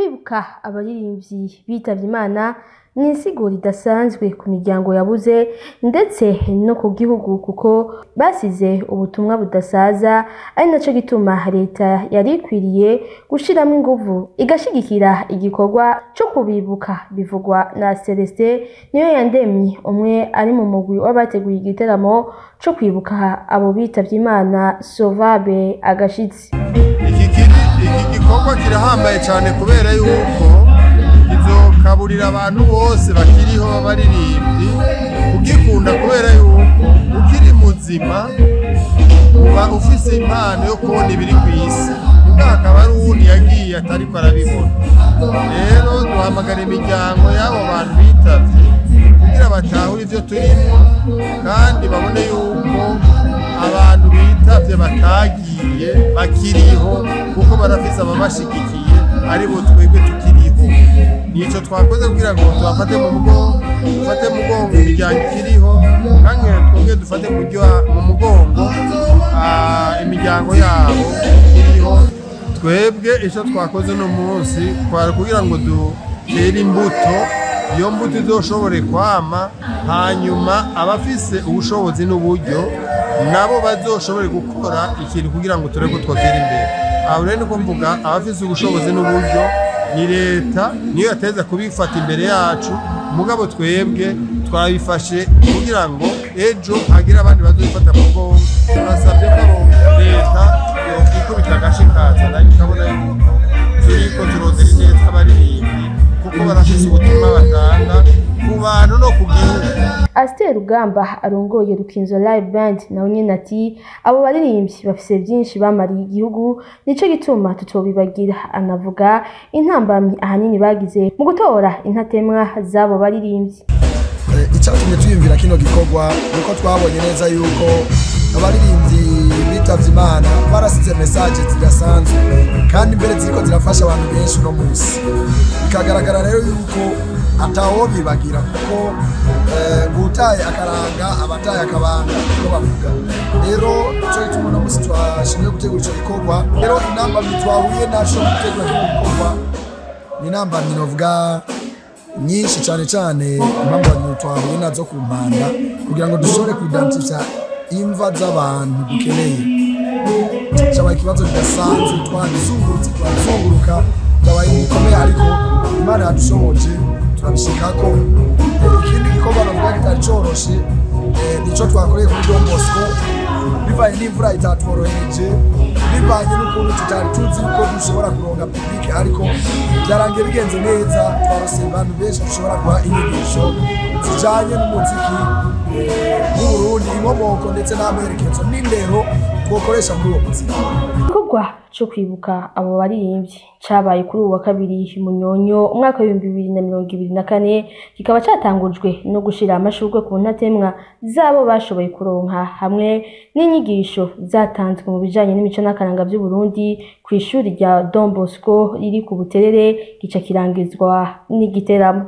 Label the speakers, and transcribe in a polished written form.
Speaker 1: Kwibuka abaririmbyi bitavye Imana ni insiguro idasanzwe ku miryango yabuze ndetse no ku gihugu, kuko basize ubutumwa budasaza, ari naco gituma leta yari ikwiriye gushiramwo inguvu igashigikira igikorwa co kubibuka, bivugwa na Celestin Niyoyandemye, umwe ari mu mugwi w'abateguye igiteramo co kwibuka abo bitavye Imana Sovabe Agashitsi.
Speaker 2: Iki gikorwa kirahambaye cyane kubera yuko kizokaburira abantu bose bakiriho b'abaririmbyi kugikunda, kubera yuko ukiri muzima uba ufise impano yo kubona ibiri ku isi, muga hakaba hari uwundi yagiye atariko arabibona. Rero duhamagara imiryango y'abo bantu bitavye kugira batahure ivyo turimwo, kandi babone yuko abantu bitavye batagiye bakiriho, kuko barafise ababashigikiye aribo twebwe tukiriho. Nico twakoze kugira ngo tubafate mu mugongo, dufate mu mugongo imiryango ikiriho, kandi twongere dufate mu mugongo imiryango yabo ikiriho. Twebwe ico twakoze uno munsi twari kugira ngo dutere imbuto, iyo mbuto izoshobore kwama, hanyuma abafise ubushobozi n'uburyo nabo bazoshobore gukora ikintu kugira ngo turebe ko twotera imbere. Aho rero niko mvuga abafise ubushobozi n'uburyo ni leta niyo yateza kubifata imbere yacu, mugabo twebwe twabifashe kugira ngo ejo hagire abandi bazobifata mu mugongo. Turasabye ko leta yokwikubita agashi ikaza nayo ikabona yuko turiko turondera ineza abaririmbyi, kuko barafise ubutumwa batanga ku bantu no ku gihugu.
Speaker 1: Aster Rugamba arongoye Rukinzo Live Band nawe nyene ati abo baririmbyi bafise vyinshi bamariye igihugu, nico gituma tutobibagira. Anavuga intambamyi ahanini bagize mu gutora intatemwa z'abo baririmbyi.
Speaker 3: Icatumye twiyumvira kino gikorwa nuko twabonye neza yuko abaririmbyi bitavye Imana barasize message zidasanzwe, kandi mbere ziriko zirafasha abantu benshi uno munsi. Bikagaragara rero yuko atawobibagira, kuko ngutaye akaranga abataye akabanga niko bavuga. Rero ico gituma uno munsi twashimye gutegura ico gikorwa. Rero intambamyi twahuye naco mu gutegura kino gikorwa ni intambamyi novuga nyinshi, cane cane intambamyi twahuye nazo ku mpanda kugira ngo dushobore kuidentifya imva z'abantu dukeneye. Cabaye ikibazo kidasanzwe, twazungurutse turazunguruka, byabaye bikomeye, ariko Imana yadushoboje turabishikako. Ikindi gikorwa navuga kitari coroshe nico twakoreye kuri Don Bosco, bivanye n'imvura itatworohereje, bivanye n'ukuntu tutari tuzi yuko dushobora kuronka public, ariko byarangiye bigenze neza. Twarose abantu benshi dushobora guha inyigisho zijanye n'umuziki w'Uburundi, inkomoko ndetse n'amerekezo n'indero twokoresha muri uwo muziki.
Speaker 1: Igikorwa co kwibuka abo baririmbyi cabaye kuri uwu wa kabiri Munyonyo umwaka w'2024, kikaba catangujwe no gushira amashurwe ku ntatemwa z'abo bashoboye kuronka, hamwe n'inyigisho zatanzwe mu bijanye n'imico n'akaranga vy'Uburundi kw'ishuri rya Don Bosco riri ku Buterere, gica kirangizwa n'igiteramo.